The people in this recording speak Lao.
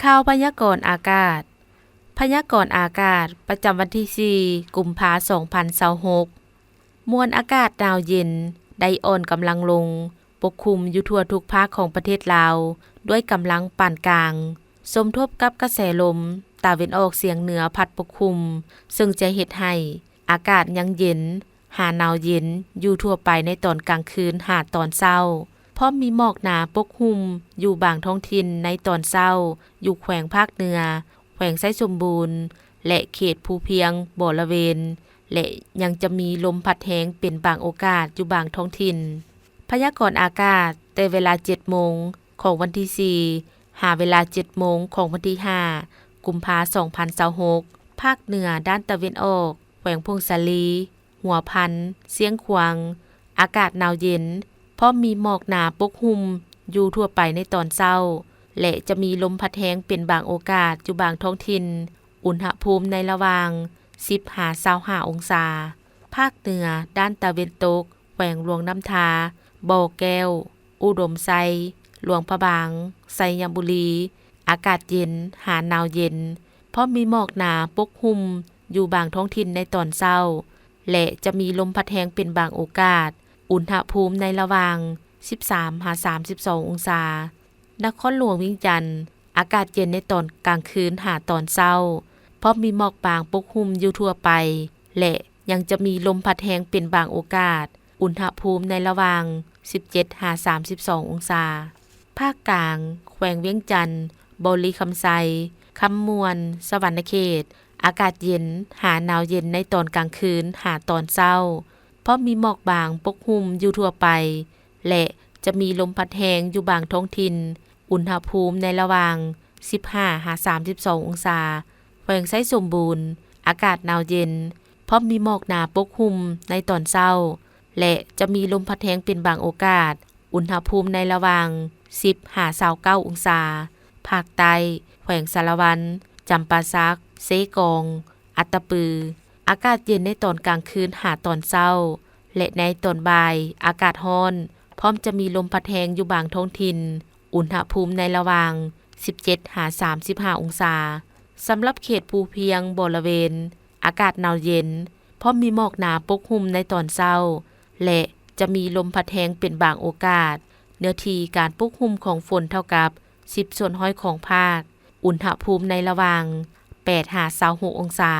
ຂ່າວພະຍາກອນອາກາດ. ພະຍາກອນອາກາດປະຈຳວັນທີສີ່ ກຸມພາ ສອງພັນຊາວຫົກ. ມວນອາກາດໜາວເຢັນໄດ້ອ່ອນກຳລັງລົງ ປົກຄຸມຢູ່ທົ່ວທຸກພາກຂອງປະເທດລາວ ດ້ວຍກຳລັງປານກາງ, ສົມທົບກັບກະແສລົມຕາເວັນອອກສຽງເໜືອພັດປົກຄຸມ, ເຊິ່ງຈະເຮັດໃຫ້ອາກາດຍັງເຢັນ ຫາໜາວເຢັນຢູ່ທົ່ວໄປໃນຕອນກາງຄືນຫາຕອນເຊົ້າ, ພ້ອມມີໝອກໜາປົກຫຸ້ມຢູ່ບາງທ້ອງຖິ່ນໃນຕອນເຊົ້າ ຢູ່ແຂວງພາກເໜືອ, ແຂວງໄຊສົມບູນ ແລະ ເຂດພູພຽງບໍລະເວນ ແລະ ຍັງຈະມີລົມພັດແຮງເປັນບາງໂອກາດຢູ່ບາງທ້ອງຖິ່ນ. ພະຍາກອນອາກາດແຕ່ເວລາເຈັດໂມງຂອງວັນທີສີ່ ຫາເວລາເຈັດໂມງຂອງວັນທີຫ້າ ກຸມພາ ສອງພັນຊາວຫົກ, ພາກເໜືອດ້ານຕາເວັນອອກ, ແຂວງຜົ້ງສາລີ, ຫົວພັນ, ຊຽງຂວາງ, ອາກາດໜາວເຢັນ, ພ້ອມມີໝອກໜາປົກຫຸ້ມຢູ່ທົ່ວໄປໃນຕອນເຊົ້າ ແລະ ຈະມີລົມພັດແຮງເປັນບາງໂອກາດຢູ່ບາງທ້ອງຖິ່ນ, ອຸນຫະພູມໃນລະຫວ່າງສິບຫາຊາວຫ້າອົງສາ. ພາກເໜືອດ້ານຕາເວັນຕົກ, ແຂວງຫຼວງນ້ຳທາ, ບໍ່ແກ້ວ, ອຸດົມໄຊ, ຫຼວງພະບາງ, ໄຊຍະບູລີ, ອາກາດເຢັນ ຫາໜາວເຢັນ, ພ້ອມມີໝອກໜາປົກຫຸ້ມຢູ່ບາງທ້ອງຖິ່ນໃນຕອນເຊົ້າ ແລະ ຈະມີລົມພັດແຮງເປັນບາງໂອກາດ, ອຸນຫະພູມໃນລະຫວ່າງສິບສາມຫາສາມສິບສອງອົງສາ. ນະຄອນຫຼວງວຽງຈັນ, ອາກາດເຢັນໃນຕອນກາງຄືນຫາຕອນເຊົ້າ, ພ້ອມມີໝອກບາງປົກຫຸ້ມຢູ່ທົ່ວໄປ ແລະ ຍັງຈະມີລົມພັດແຮງເປັນບາງໂອກາດ, ອຸນຫະພູມໃນລະຫວ່າງສິບເຈັດຫາສາມສິບສອງອົງສາ. ພາກກາງ, ແຂວງວຽງຈັນ, ບໍລິຄຳໄຊ, ຄຳມ່ວນ, ສະຫວັນນະເຂດ, ອາກາດເຢັນ ຫາໜາວເຢັນໃນຕອນກາງຄືນຫາຕອນເຊົ້າ, ພ້ອມມີໝອກບາງປົກຫຸ້ມຢູ່ທົ່ວໄປ ແລະ ຈະມີລົມພັດແຮງຢູ່ບາງທ້ອງຖິ່ນ, ອຸນຫະພູມໃນລະຫວ່າງສິບຫ້າຫາສາມສິບສອງອົງສາ. ແຂວງໄຊສົມບູນ, ອາກາດໜາວເຢັນ, ພ້ອມມີໝອກໜາປົກຫຸ້ມໃນຕອນເຊົ້າ ແລະ ຈະມີລົມພັດແຮງເປັນບາງໂອກາດ, ອຸນຫະພູມໃນລະຫວ່າງສິບຫາຊາວເກົ້າອົງສາ. ພາກໃຕ້, ແຂວງສາລະວັນ, ຈຳປາສັກ, ເຊກອງ, ອັດຕະປື, ອາກາດເຢັນໃນຕອນກາງຄືນຫາຕອນເຊົ້າ ແລະ ໃນຕອນບ່າຍອາກາດຮ້ອນ, ພ້ອມຈະມີລົມພັດແຮງຢູ່ບາງທ້ອງຖິ່ນ, ອຸນຫະພູມໃນລະຫວ່າງສິບເຈັດຫາສາມສິບຫ້າອົງສາ. ສຳລັບເຂດພູພຽງບໍລະເວນ, ອາກາດໜາວເຢັນ, ພ້ອມມີໝອກໜາປົກຫຸ້ມໃນຕອນເຊົ້າ ແລະ ຈະມີລົມພັດແຮງເປັນບາງໂອກາດ. ເນື້ອທີ່ການປົກຫຸ້ມຂອງຝົນເທົ່າກັບສິບສ່ວນຮ້ອຍຂອງພາກ, ອຸນຫະພູມໃນລະຫວ່າງແປດຫາຊາວຫົກອົງສາ.